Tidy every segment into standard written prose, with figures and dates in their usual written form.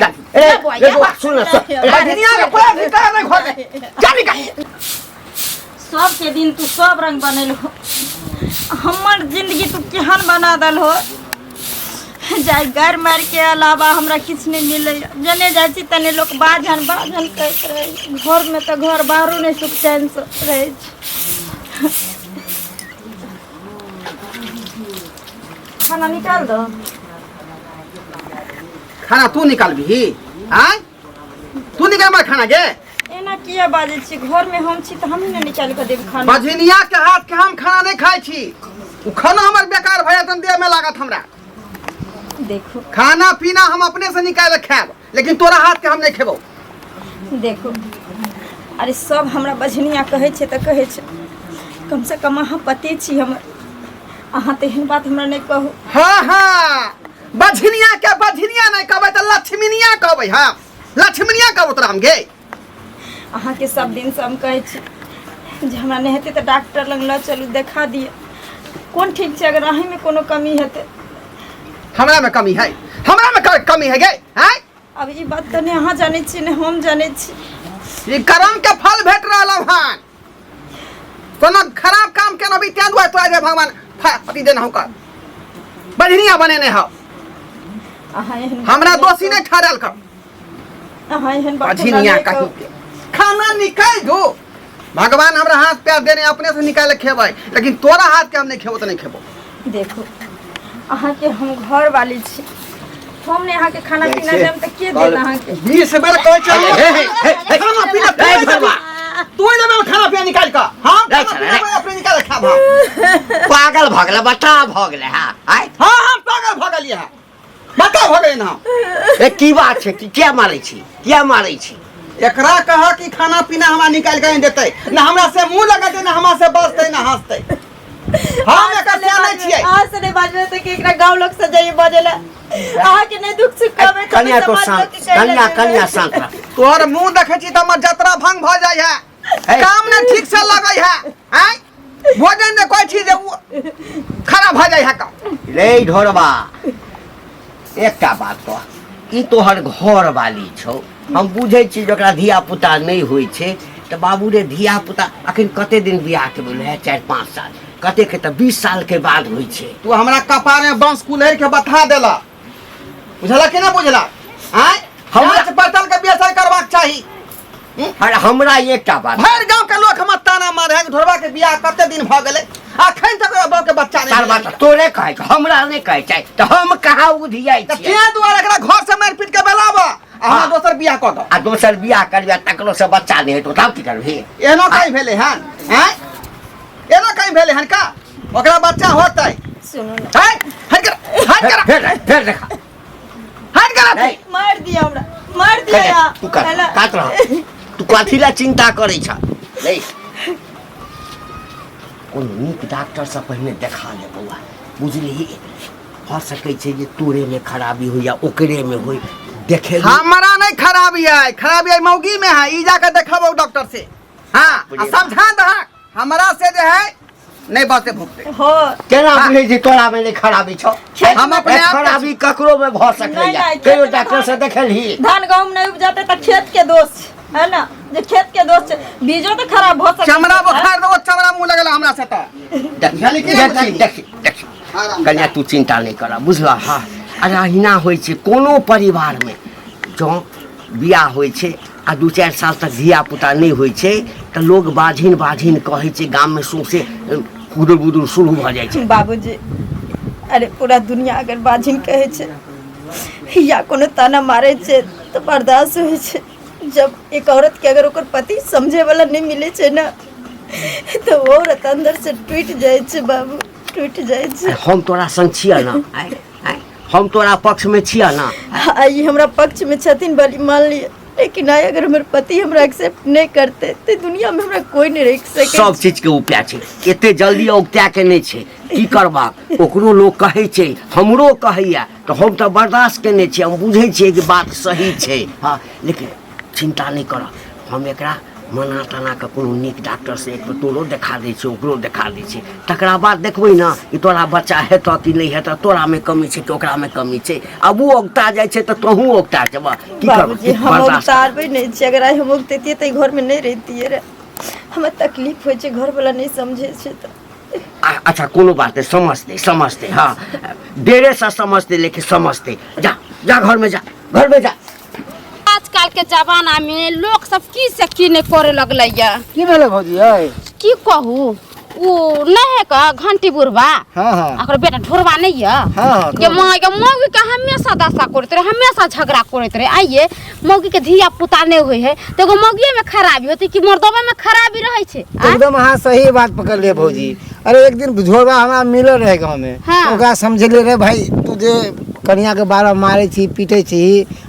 निकाल ए रे बौआ सुन ना सुन बजनिया के कोई अधिकार नहीं घर में जा निकाल सबके दिन तू सब रंग बनेल हो हमर जिंदगी तू केहन बना दल हो जाय गारि मारि के अलावा हमरा किछु नहि मिलैए जने जाइ छी तने लोक बाझन बाझन कहैत रहै घरमे तऽ घर बाहरो नहि सुख चैनसँ रहै छै खाना निकाल दो खाना तू निकालबिही आँय तू निकाल हमर खाना के एना किया बाजै छी घरमे हम छी तऽ हमही ने निकालि कऽ देब खाना बझनिया के हाथ के हम खाना नहीं खाइ छी उ खाना हमर बेकार भऽ जायत देह में लागत हमरा देखू खाना पीना हम अपने से निकाल के खायब लेकिन तोरा हाथ के हम नहीं खेबो देखू अरे सब हमरा बझनिया कहै छै तऽ कहै छै कमसँ कम अहाँ पति छी हमर अहाँ तऽ एहन बात हमरा नहि कहू हाँ हाँ बझनिया के बझनिया नहीं कहबै तऽ लक्ष्मीनिया कहबै हाँ लक्ष्मीनिया कहबो तोरा हम गे अहाँके सब दिनसँ हम कहै छी जे हमरा नहि हेतै तऽ डॉक्टर लग लऽ चलू देखा दिअ कोन ठीक छै अगर अहीँमे कोनो कमी हेतै हमरा में कमी है हमरा में कमी है गे हैं अब ई बात तऽ नहि अहाँ जानै छी नहि हम जानै छी ई कर्म के फल भेट रहल हन कोनो खराब काम केना भी तें दुआरे तोरा जे भगवान अथी देने हौ कर बढ़िया बनेने हौ अहाँ एहन बात हमरा नहि दोषी कहू। नहीं ठहरल कर अहाँ एहन बात हमरा बझिनिया नहि कहीं कहू। के खाना निकाल दो भगवान हमरा हाथ पैर देने अपने से निकाल के खेबै लेकिन तोरा हाथ के हम नहीं खेबो तो नहीं खेबो देखू अहाँके हम घर वाली छी हम नहि अहाँके खाना पीना देब तऽ के देत अहाँके 20 बेर कहै छै हे, हे, हे, हे। खाना पीना तू हे, नहीं देबी। तू ही देबे खाना पीना निकाल के हम नहीं खाना छलै, पीना नहीं। अपने निकाल के खाब हम पागल भऽ गेलै बता भऽ गेलै हँ आय हाँ हम पागल भऽ गेलियै हँ बता भऽ गेलियै हम ए की बात छै कि किया मारै छी किया मारै छी एकरा कह कि खाना पीना हमरा निकाल के नहीं देतै ना हमरा से मुंह लगेतै ना हमरा से बजतै ना हंसतै हम एकर से नहीं छियै अहाँ से नहि बाजबै तऽ के एकरा गाँव लोग से जाइए बजै लए अहाँके नहि दुख सुख कहबै तऽ कनिया तो समाज शांत लोग के कहै लए कनिया जेबै। कनिया शांत रह तोहर मुंह देखै छी तऽ हमर जतरा भंग भऽ जाइ है हे। काम ने ठीक से लगै है आँय भोजन ने कहै छी जे उ खराब भऽ जाइ है का रे ढोरबा एकटा बात कह ई तोहर घर वाली छौ हम बुझै छी जे ओकरा धिया पुता नहि होइ छै तऽ बाबू रे धिया पुता अखन कते दिन बियाहके भेलै है 4-5 साल कते के तऽ 20 साल के बाद होइ छै तू हमरा कपार में बंस कुल्हड़ के बथा देला बुझला कि ना बुझला आँय हमरा- हमरा पड़ताल के व्यवसाय करबाक चाही अरे हमरा एकटा बात भरि गांव के लोग हमर ताना मारे है कि ढोरबा के बियाह कते दिन भऽ गेलै अखन तक ओकरा बहू के बच्चा नहीं तार बात तोरे कहै छौ हमरा नहि कहै छै तऽ हम कहाँ उधियाइ तऽ छियै तें दुआरे एकरा घर से मारि पीट के बेलाब आ हमरा हाँ। दोसर बियाह कऽ दऽ आ दोसर बियाह करबी आ तकरो से बच्चा नहि हेतौ तब की करबही एहनो कहीं भेलै हन आँय एहनो कहीं भेलै हन का ओकरा बच्चा होतै सुनू ने हट हट कर हट कर फेर फेर देखा हट कर नहीं मार दिया हमरा मार दिया कने, यहाँ। तू कर है ना? कात रह तू कथी ला चिंता करै छ नहीं कोनो नीक डॉक्टर से पहिने देखा ले बौआ बुझलिही भऽ सकै छै जे तोरे में खराबी हो या ओकरे में होय देखे हमरा नहीं खराबी है खराबी है मौगी में है ई जाके देखाबो डॉक्टर से हाँ आ समझा दहक हमरा से जे है नहीं बसते भुगते हो केना बुझै छी तोरा में नहि खराबी छौ हम अपने आप के- खराबी ककरो में भऽ नहि, सकैया नहि, कहियो खेत में डॉक्टर से देखलही धान गहूम नहीं उपजाते तऽ खेत के दोष छै, है ना जे खेत के दोष छै बीजो तऽ खराब भऽ सकै चमड़ा छै। बुखार दो चमड़ा मुंह लगल हमरा से तऽ देखी बुझली कि नहि देखी बुझली? देखी देखी आराम कन्या तू चिंता नहि कर बुझल हँ अरे अहिना होइ छै कोनो परिवारमे जँ बियाह होइ छै आ 2-4 साल तक धियापुता नहि होइ छै तऽ लोग बाझिन बाझिन कहै छै गाममे सौंसे कुदुर बुदुर शुरू भऽ जाइ छै बाबूजी अरे पूरा दुनिया अगर बाझिन कहै छै या कोनो ताना मारै छै तऽ बर्दाश्त होइ छै जब एक औरत के अगर ओकर पति समझे वाला नहीं मिले छै ना तऽ ओ औरत अंदर से टूटि जाइ छै बाबू टूटि जाइ छै अरे हम तोरा संग छियै ने आँय आँय हम तोरा पक्षमे छियै ने आ ई हमरा पक्षमे छथिन भली मान लिअ लेकिन आइ अगर हमर पति हमरा एक्सेप्ट नहि करते तऽ दुनियामे हमरा कोइ नहि राखि सकै सब चीजके उपाय छै एते जल्दी औगता के नहि छै की करबाक ओकरो लोक कहै छै हमरो कहैया तऽ हम तऽ बर्दाश्त केने छियै हम बुझै छियै कि बात सही छै हँ लेकिन चिन्ता नहि कर हम एकरा मना तना कऽ कोनो नीक डॉक्टरसँ एक बेर तोरो देखा दै छियै ओकरो देखा दै छियै तकरा बाद देखबै ने कि तोरा बच्चा हेतऽ कि नहि हेतऽ तोरामे कमी छै कि ओकरामे कमी छै आब ओ औगता जाइ छै तऽ तोहूँ औगता जेबह की करबह बाबूजी हम बर्दाश्त कर। उतारबै नहि छी अगर आइ हम उगतैतियै तऽ घर में नहि रहितियै रे हमरा तकलीफ होइ छै घरवला नहि समझै छै तऽ अच्छा कोनो बात नहीं समझते समझते हाँ देरे से समझते लेकिन समझते जा जा घर में जा घर में जा आजकल के जमाना में लोग सब की से की नहीं करे लगलै ये की भेलै भौजी यै की कहू उ नहीं है का घंटी बुढ़बा हाँ हाँ ओकर बेटा ढोरबा नहीं है हाँ, हाँ, के माँ के मौगी के हमेशा दशा करैत रहे हमेशा झगड़ा करैत रहे आइए मौगी के धिया पुता नहीं होइ है तो एगो मौगिए में खराबी होती कि मर्दबे में खराबी रहै छै आँय? एकदम अहाँ सही बात पकड़ लिए भौजी अरे एक दिन झोरबा हमरा मिलल रहे गाँव में हाँ। ओकरा समझेलियै रे भाई तू जे कनिया के बारह मारे छी पीटे छी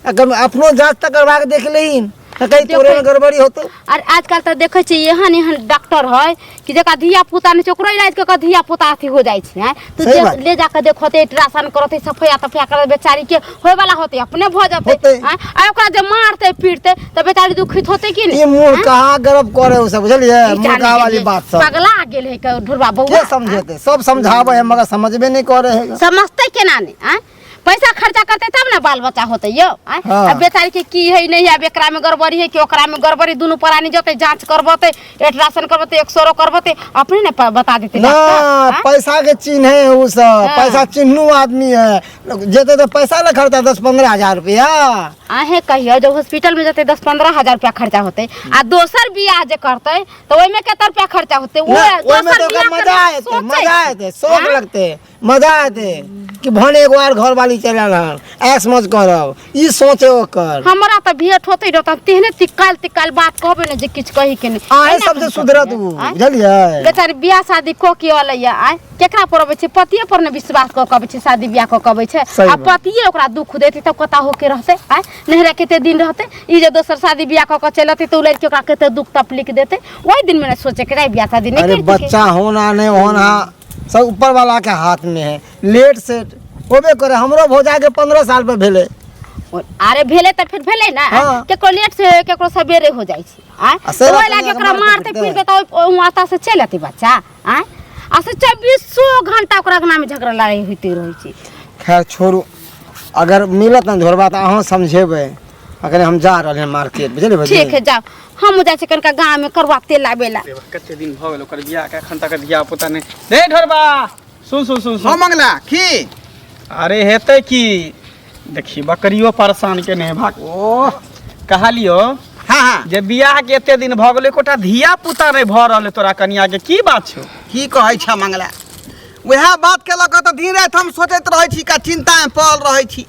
आ कम अपनो जांच तऽ करवा के देख लहीन आ कहीं तोरे में गड़बड़ी होतो और आजकल तऽ देखै छियै एहन एहन डॉक्टर है कि जकरा धिया पुता नहि छै ओकरो इलाज कऽ कऽ धिया पुता अथी हो जाइ छै आँय? तऽ सही जे बात। ले जाके देखते अल्ट्रासाउंड करते सफैया तफैया करते बेचारी के होय वाला होते अपने भऽ जेतै होतै। आँय? आ ओकरा जे मारतै पीटतै तऽ बेचारी दुखित होतै कि ई नहि मुँह कहाँ गर्व करे उ सब बुझलियै ई जाने मुर्गा वाली गेलै, बात सब पगला गेल है के ढुरबा बौआ के समझेते सब समझाबै है मगर समझबे नहीं करे है समझतै केना नहि आँय पैसा खर्चा करतै तब ने बाल बच्चा होतै यौ आँय? हाँ। आ बेचारी के की है नहीं है आब एकरा में गड़बड़ी है कि ओकरा में गड़बड़ी दुनू प्राणी जतै जांच करबतै अल्ट्रासाउंड करबतै एक्सरो करबतै अपने ने बता देतै ना डॉक्टर, आँय? पैसा के चिन्ह है उ सब हाँ। पैसा चिन्हू आदमी है जेते तो पैसा ना खर्चा 10-15 हजार रुपया अहें कहियो जब हॉस्पिटल में जतै 10-15 हजार रुपया खर्चा होतै आ दोसर बियाह जे करतै तऽ ओहिमे कते रुपया खर्चा होतै ओ ना, ओहिमे दोसर तो ओकरा बियाह मजा करना आते सोचै मजा आते शौक आँय? लगते मजा आते कि भने एगो आर घर वाली चल आयल हन ऐश मौज करब ई सोचे ओकर हमरा तऽ भेंट होतै रहत हम तेहने तिकाल तिकाल बात कहबै ने जे किछु कही के नहि अहें एना सबसे कहि सुधरत सकैए, उ आँय? बुझलियै बेचारी बियाह शादी कऽ के अलैया आय केकरा पर अबै छै पतिये पर ने विश्वास कऽ के अबै छै शादी बियाह कऽ के अबै छै सही आ बात। पतिये ओकरा दुख देतै तब कतऽ होके रहतै आय नहिरा कते दिन रहतै ई जे दोसर शादी बियाह कऽ के चलि अतै तऽ ओ लड़की ओकरा कते दुख तकलीफ देतै ओहि दिनमे ने सोचैके रहै बियाह शादी नहि अरे करितियै बच्चा होना नहीं होना सब ऊपर वाला के हाथ में है लेट सेट होबे करे हमरो भौजा के 15 साल पे भेले अरे भेलै तऽ फेर भेलै ने हाँ। केकरो लेट से केकरो सवेरे हो जाइ छै आँय आ से ओहि बात लागी नहि, ओकरा मारतै मारतै पीटतै। पीटतै तऽ ओहि माता से चलि अतै बच्चा आँय आ से चौबीसो घंटा ओकरा अंगनामे झगड़ा लड़ाइ होइते रहै छै खैर छोड़ू अगर मिलत ना झोरबा तऽ अहूँ समझेबै अखन हम जा रहल हैं मार्केट बुझलियै भौजी ठीक है जाओ हम जाइ छी कनिका गाँवमे करुआ तेल लाबै ला कते दिन भऽ गेल ओकर बियाह के एखन तक धिया पुता नहि रे ढोरबा सुन सुन सुन हाँ सुन मंगला की अरे हेतै की देखी बकरियो परेशान केने है भाग ओ कहलियो हाँ हाँ जे बियाह के एते दिन भऽ गेलै एकोटा धिया पुता नहि भऽ रहल है तोरा कनिया के की बात छौ की कहै छ मंगला वएह बात के लऽ कऽ तऽ दिन राति हम सोचैत रहै छी का चिन्तामे पड़ल रहै छी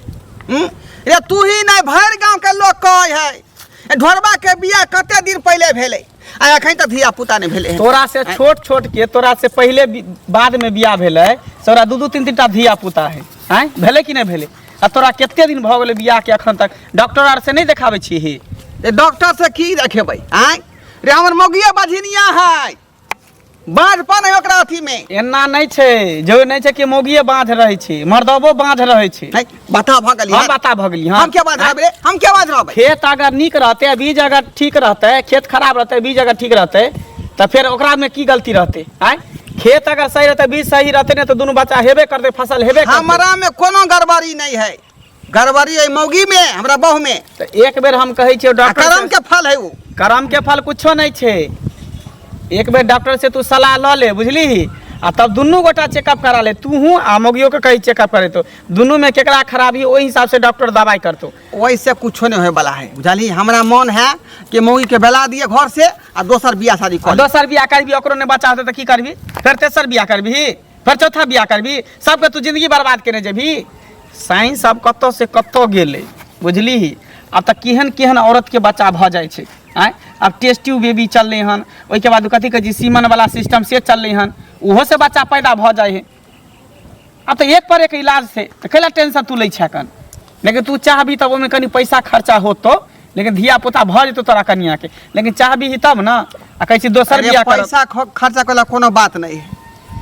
हूँ? रे तू ही नहि भरि गाँवके लोक कहै है ए ढोरबा के बियाह कते दिन पहिले भेलै आ एखन तक धिया पुता नहि भेलै हन। तोरा से छोट छोट के तोरा से पहिले बाद में बियाह भेलै से ओकरा दू दू तीन तीन टा धिया पुता है आँय भेलै कि नहि भेलै आ तोरा कते दिन भऽ गेलै बियाह के एखन तक डॉक्टर आर से नहि देखाबै छी ए डॉक्टर से की देखेबै आँय रे हमर मौगिए बझिनिया है बाँझ पर है ओकरा अथी में एना नहि छै जो नहि छै कि मौगिए बाँझ रहै छै मर्दबो बाँझ रहै छै नहीं बता भऽ गेली हम बता भऽ गेली हम क्या बाँझ रहबै रे हम क्या बाँझ रहबै खेत अगर नीक रहतै आ बीज अगर ठीक रहतै खेत खराब रहतै बीज अगर ठीक रहतै तऽ फेर ओकरामे की गलती रहतै आँय खेत अगर सही रहतै बीज सही रहतै ने तऽ दुनू बच्चा हेबे करतै फसल हेबे करतै हमरा में कोनो गड़बड़ी नहीं है गड़बड़ी है मौगी में हमरा बहू में तऽ एक बेर हम कहै छियौ आ डॉक्टर करम के फल है उ करम के फल कुछो नहि छै एक बेर डॉक्टर से तू सलाह लऽ ले बुझलीही आ तब दुनू गोटा चेकअप करा ले तूहू आ मौगियो के कही चेकअप करेतो दुनू में केकरा खराबी ओहि हिसाब से डॉक्टर दवाई करतो ओहिसे कुछो नहीं होए वाला है बुझलही हमरा मन है कि मौगी के बेला दिए घर से आ दोसर बियाह शादी आ कर ली। दोसर बियाह करबी ओकरो नहि बच्चा होतै तऽ की करबी फेर तेसर बियाह करबी फेर चौथा बियाह करबी सबके तू जिंदगी बर्बाद केने जेबही साइंस आब कतऽ से कतऽ गेलै बुझलीही आब तऽ केहन केहन औरतके बच्चा भऽ जाइ छै आँय आब टेस्ट ट्यूब बेबी चललै हन ओहिके बाद कथी कहै छै सीमनवला सिस्टम से चललै हन ओहोसँ बच्चा पैदा भऽ जाइ हइ आब तऽ एक पर एक इलाज छै तऽ कैला टेंशन तू लै छह कन लेकिन तू चाहबी तब ओहिमे कनि पैसा खर्चा होतो लेकिन धिया पुता भऽ जेतौ तोरा कनियाके लेकिन चाहबी तब ने आ कहै छी दोसर अरे बियाह करब पैसा खर्चा करे कोनो बात नहीं है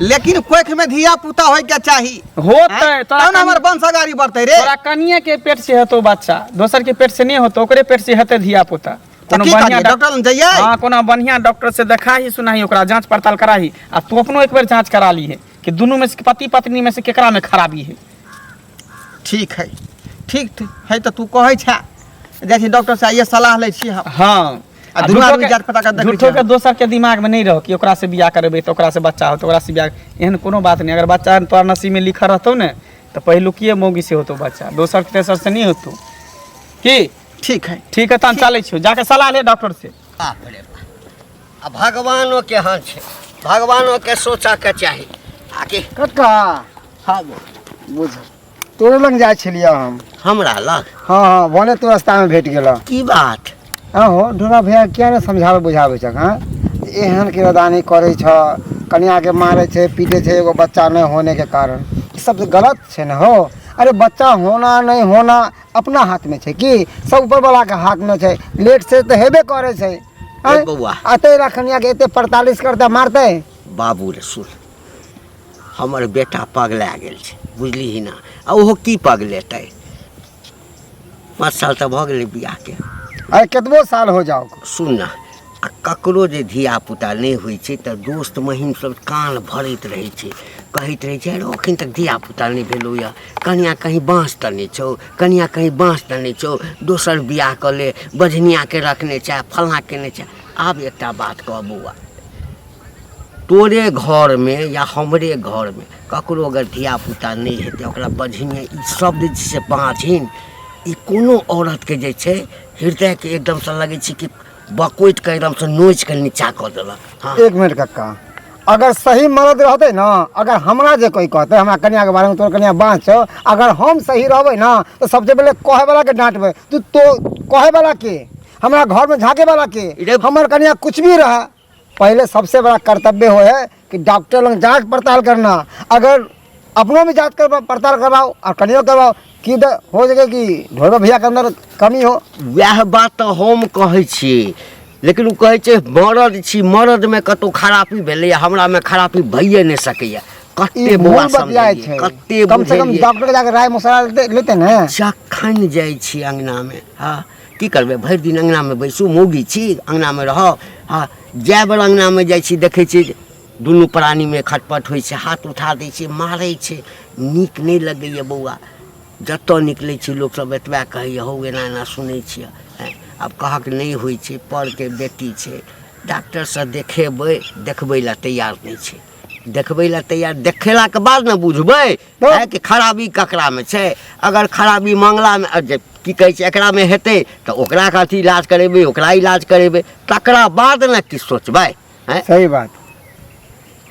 लेकिन कोख में धिया पुता होय के चाही होतै आँय? तोरा तब ने हमर वंश अगाड़ी बढ़तै रे तोरा कनिये के पेट से हेतौ बच्चा दोसर के पेट से नहीं होतौ ओकरे पेट से हेतै धिया पुता तऽ कोनो की बढ़िआँ करियै डॉक्टर लग जइयै? हाँ, कोनो बढ़िआँ डॉक्टर से देखाही सुनाही, ओकरा जांच पड़ताल कराही आ तू अपनो एक बेर जांच करा लीहे कि दुनू में से पति पत्नी में से केकरा में खराबी है। ठीक है, ठीक ठीक है, तऽ तू कहै छे जाइ छी डॉक्टर से आइए सलाह लै छी हम। हाँ, आ आ दुनू झूठो आदमी के जाँच पता कर देखै झूठो छियै। के दोसर के दिमाग में नहीं रहो कि ओकरा से बियाह करेबै तऽ ओकरा से बच्चा होतौ, ओकरा से बियाह, एहन कोनो बात नहीं। अगर बच्चा तोरा नसीब में लिखल रहतौ ने तऽ पहिलुकिए मौगी से होतौ बच्चा, दोसर तेसर से नहीं होतौ। की ठीक है, ठीक है, तहन चलै छियौ, जाके सलाह ले डॉक्टर से। बाप रे बाप, आ भगवानो के हन छै, भगवानो के सोचऽ के चाही। आके कक्का। हाँ बोल। बुझ तोरे लग जाइ छलियै हम। हमरा लग? हाँ हाँ, भने तू रास्तामे भेट गेल। की बात? हाँ हो ढोरा भैया किया ने समझाबै बुझाबै छक? हाँ एहन किरदानी करै छ, कनियाके मारै छै, पीटै छै, एगो बच्चा नहि होने के कारण। ई सब गलत छै ने हो। अरे बच्चा होना नहीं होना अपना हाथमे छै कि सब ऊपर वाला के हाथमे छै? लेट से तऽ हेबे करै छै। ए बौआ। आ तै कनिया के एते 45 करतै मारतै। बाबू रे सुन, हमर बेटा पगला गेल छै, बुझलिही ना? आ ओहो की पगलेतै, 5 साल तऽ भऽ गेलै बियाहके। अरे कतबो साल हो जाओ। सुन ना, आ ककरो जे धियापुता नहि होइ छै तऽ दोस्त महिम सब कान भरैत रहै छै, कहैत रहै छै अरे अखन तक धियापुता नहि भेलौ यऽ, कनिया कहीं बाँस तऽ नहि छौ, कनिया कहीं बाँस तऽ नहि छौ, दोसर बियाह कऽ ले, बझनियाके रखने छै, फल्लाँ केने छै। आब एकटा बात कह बौआ, तोरे घरमे या हमरे घरमे ककरो अगर धियापुता नहि हेतै, ओकरा बझनिया ई शब्द जे छै बाँझिन, ई कोनो औरतके जे छै हृदयके एकदमसँ लगै छै कि बकोटि कऽ एकदमसँ नोचि कऽ नीचा कऽ देलक। हाँ एक मिनट कक्का, अगर सही मर्द रहतै ना, अगर हमरा जे कोई कहतै हमरा कनियाके बारेमे तोर कनिया बाँझ छौ, अगर हम सही रहबै ना तऽ सबसे पहिले कहै वाला के डांटबै। तू तो कहै वाला के, हमरा घरमे झाँके वाला के, रे- हमर कनिया कुछ भी रहे, पहले सबसे बड़ा कर्तव्य हो है कि डॉक्टर लग जांच पड़ताल करना। अगर अपनों भी जांच कर पड़ताल करवाओ और कनियो करवाओ कि हो सके कि ढोरबा भैया के अंदर कमी हो। वएह बात तऽ हम कहै छी, लेकिन ओ कहै छै मरद छी, मरदमे कतहु खराबी भेलैए, हमरामे खराबी भइए नहि सकैए। ई कते भूल बौआ बतियाइ समझेलियै, छै, कते कम से कम बुझेलियै। डॉक्टर के जाके राय मशवरा लेते लेते ने। जखन जाइ छी अङ्गनामे, हँ की करबै, भरि दिन अङ्गनामे बैसू, मौगी छी अङ्गनामे रहब। हँ जाए बेर अङ्गनामे जाइ छी देखै छी जे दुनू प्राणीमे खटपट होइ छै, हाथ उठा दै छै, मारै छै, नीक नहि लगैए बौआ। जतऽ निकलै छी लोकसब एतबा कहैए हौ एना एना सुनै छियै। आब कहक नहि होइ छै, परके बेटी छै, डॉक्टरसँ देखेबै, देखबै लए तैयार नहि छै, देखबै लए तैयार, देखेलाके बाद ने बुझबै कि खराबी ककरामे छै। अगर खराबी मंगलामे जे की कहै छै एकरामे हेतै तऽ ओकरा अथी इलाज करेबै, ओकरा इलाज करेबै, तकरा बाद ने किछु सोचबै। सही बात,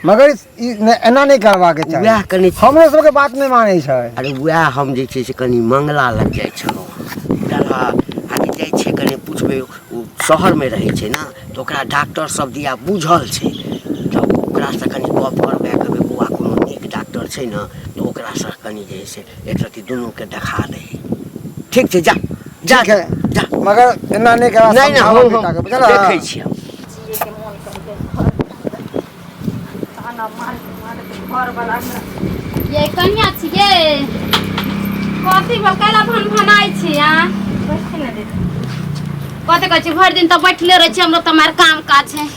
मगर ई एना नहि करबाक चाही। वएह कनि हमरो सबके बात नहि मानै छै। अरे वएह हम जे छै से कनि मंगला लग जाइ छलहुँ, आगे जाइ छियै कनि पुछबै, ओ शहरमे रहै छै ने तऽ ओकरा डॉक्टर सब दिया बुझल छै, तऽ ओकरासँ कनि गप करबै, कहबै बौआ कोनो नीक डॉक्टर छै ने तऽ ओकरासँ कनि जे है से एक रत्ती दुनूके देखा दही। ठीक छै, जा जा ठीक है, जा, मगर एना नहि करबा, नहि नहि, समझाबऽ हम बेटाके, बुझलह? देखै छियै हम। जियैके मोन करै घर ताना मारैत मारैत घरवला हमरा। ये कनिया छियै, कथी भेल, कैला भन भनाइ छी? आ बैठे ने दीदी। कथी कहै छी, भरि दिन तऽ बैठले रहै छी, हमरो तऽ मार काम काज है।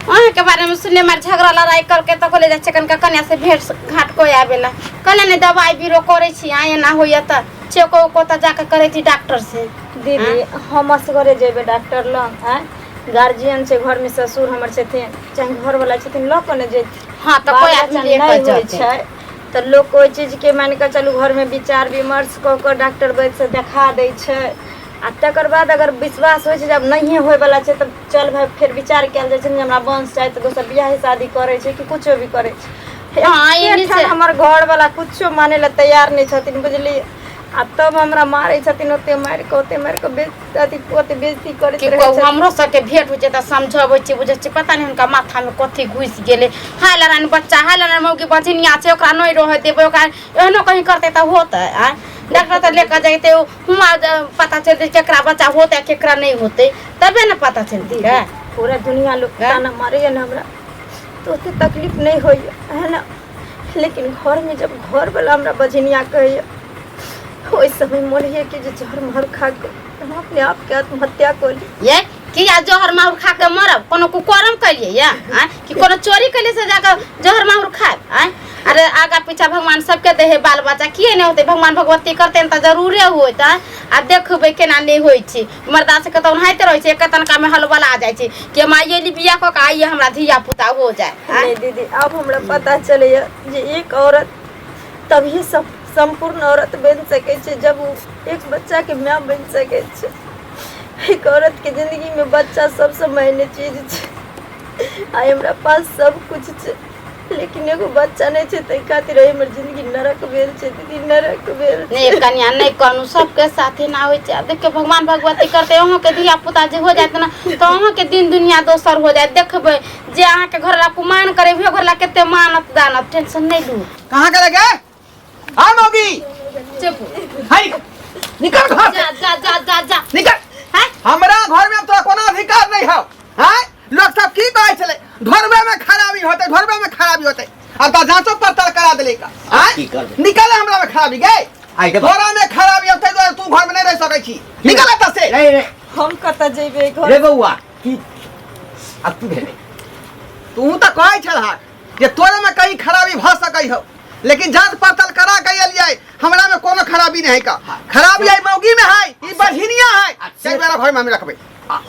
अहाँके बारेमे सुनले मार झगड़ा लड़ाइ करके तऽ कहले जाइ छै कनिका कनिया से भेंट घाट कऽ आबेला, कहले नहि दवाइ बीरो करै छी, आ एना होइए तऽ चेको उको तऽ जाके करै छी डॉक्टर से। दीदी हम असगरे जेबै डॉक्टर लग? आँय, गार्जियन छै घरमे, ससुर हमर छथिन चाहे घरवला छथिन, लऽ कऽ ने जेथिन। हाँ तऽ बाल कोइ बच्चा आदमी ले नहि कऽ होइ जेतै छै तऽ लोक ओहि चीजके मानि कऽ चलू घरमे विचार विमर्श कऽ कऽ डॉक्टर वैद्यसँ देखा दै छै, आ तकर बाद अगर विश्वास होइ छै जे आब नहिए होइवला छै तऽ चल भाय फेर विचार कयल जाइ छै ने जे हमरा वंश चाही, तऽ दोसर बियाहे शादी करै छै कि कुछो भी करै छै। हाँ, एहनी एकेठाम से- हमर घरवला कुछो मानै लए तैयार नहि छथिन, बुझलियै? आ तब हमरा मारै छथिन, ओते मारि कऽ ओते मारि कऽ अथी ओते बेइज्जती करैत की रहै कहू, छथिन। हमरो सबके भेंट होइ छै तऽ समझबै छियै, बुझै छियै, पता नहि हुनका माथामे कथी घुसि गेलै। हाय लड़ाइन बच्चा, हाय लड़ाइन मौगी बझनिया छै, ओकरा नहि रहऽ देबै, ओकरा एहनो कहीं करतै तऽ होतै? आँय डॉक्टर तऽ लेके जैतै, हुआँ पता चलतै केकरा बच्चा होतै केकरा नहि होतै, तबे ने पता चलतै। दीदी पूरा दुनिया लोक ताना मारैया ने हमरा तऽ ओते तकलीफ नहि होइया है ने, लेकिन घरमे जब घरवला हमरा बझनिया कहैया, ओहि समय मोन होइए कि जे जहर महर खा कऽ हम अपने आपके आत्महत्या कऽ ली। ये किया जहर माहुर खा के मरब? कोनो कुकर्म कैलिए या आँय? कि कोनो चोरी कैलिए से जाकर जहर माहुर खाएब आँय? अरे आगा पीछा भगवान सबके दे है बाल बच्चा, किए नहीं होते? भगवान भगवती करते तऽ जरूरे होत आँय? आ देखबै केना नहि होइ छै। मर्दा सबके तऽ ओनाहिते रहै छै, एक तनका में हलबला जाइ छै कि हम आइए ली बियाह कऽ के आइए हमरा धिया पुता हो जाए आँय? नहीं दीदी, आब हमरा पता चलैए जे एक औरत तभी सब सम्पूर्ण औरत बनि सकै छै जब ओ एक बच्चाके माय बनि सकै छै। एक औरतके जिंदगीमे बच्चा सबसँ मायने चीज छै। आइ हमरा पास सब कुछ छै लेकिन एगो बच्चा नहि छै, ताहि खातिर आइ हमर जिंदगी नरक भेल छै दीदी, नरक भेल छै। नहि कनिया, नहि कहलहुँ, सबके साथे ना होइ छै। आब देखियौ भगवान भगवती करतै, अहूँके धिया पुता जे हो जायत ने तऽ अहूँके दिन दुनिया दोसर हो जायत। देखबै जे अहाँके घर ला कुमान करे उहे घर ला कते मानत दानत। टेंशन नहि लू। कहाँ गेलै गे? आ मौगी, चुप हाय, निकल घर से। जा जा जा जा जा, निकल। हैं? हमरा घर में तोरा कोनो अधिकार नहीं हौ। हैं? लोग सब की कहै छलै, घरवे में खराबी होते, घरवे में खराबी होते। अब तो जांचो पड़ताल करा देले का। हैं? की करबै? निकल, हमरा में खराबी गे। आइ देखो। तोरा में खराबी होते तो तू घर में नहीं रह सकै छी। निकल एतऽ से। रे रे हम कतऽ जेबै घर? रे बौआ, की आब की भेलै? तू तऽ कहै छलह जे तोरे में कहीं खराबी भऽ सकै हो, लेकिन जांच पड़ताल करा के एलियै, हमरा में कोनो खराबी नहीं का। खराबी है मौगी में है, ई बझिनिया है। चल मेरा घर में हम रखबै।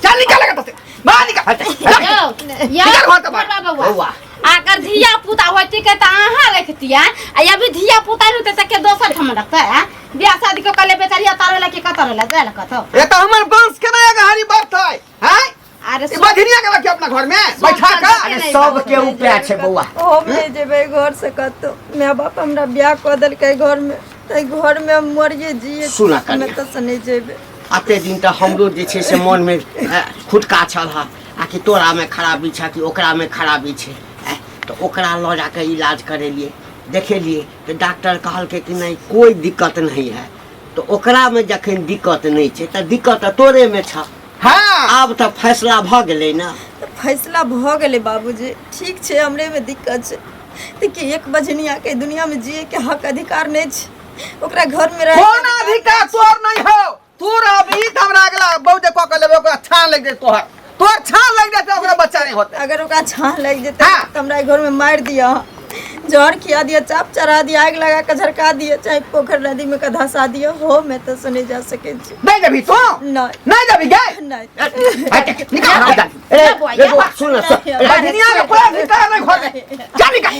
चल निकल एतऽ से, बाहर निकल। यौ, यौ, निकल घर से बाहर। बौआ, बौआ। बौआ। अगर धिया पुता होती के तऽ अहाँ रखतियै, आ अभी धिया पुता नहीं होते तऽ के दोसर ठाम रखतै? आँय? बियाह शादी के कले बेचारी अतार होला कि कतऽ होला जाय ला कतौ। ए तऽ हमर वंश केना एगो हरी बढ़तै? हैं? अरे ई बझिनिया के रखियो अपना घर में बैठा के। अरे सबके उपाय छै बौआ। हम नहि जेबै घर से कतौ। माय बाप हमरा बियाह कऽ देलकै घर में, ताहि घर में हम मरिए जिए। सुनऽ कनिया। हम एतऽ से नहि जेबै। अते दिन तऽ हमरो जे छै से मोनमे खुटका छल हँ, आ कि तोरामे खराबी छै कि ओकरामे खराबी छै। तऽ ओकरा लऽ जाकऽ इलाज करेलियै, देखेलियै तऽ डॉक्टर कहलकै कि नहि, कोइ दिक्कत नहीं है। तऽ ओकरामे जखन दिक्कत नहि छै तऽ दिक्कत तऽ तोरेमे छह। हाँ। आब तऽ फैसला भऽ गेलै ने। तऽ फैसला भऽ गेलै बाबूजी, ठीक छै, हमरेमे दिक्कत छै तऽ की एक बजनियाके दुनियामे जियैके हक अधिकार नहि छै? ओकरा घरमे रहै कोन अधिकार तोर नहीं हो? तू रहबी त हमरा अगला बहु जे कऽ के लेबै, ओकरा छान लागि जेतै तोहर, तोहर छान लागि जेतै, ओकरा बच्चा नहीं होतै। अगर ओकरा छान लागि जेतै हाँ। तऽ हमरा घरमे मारि दिअ, जहर खिया दिअ, चाप चढ़ा दिअ, आगि लगा कऽ झरका दिअ, चाहे पोखरि नदीमे कऽ धसा दिअ, हो मैं तऽ से नहि जा सकै छी। नहीं जेबी तू? नहि। नहीं जेबी गे? नहि। निकल। रे बौआ, सुन, सुन। बजनिया के कोई अधिकार नहीं घर में। जा निकल।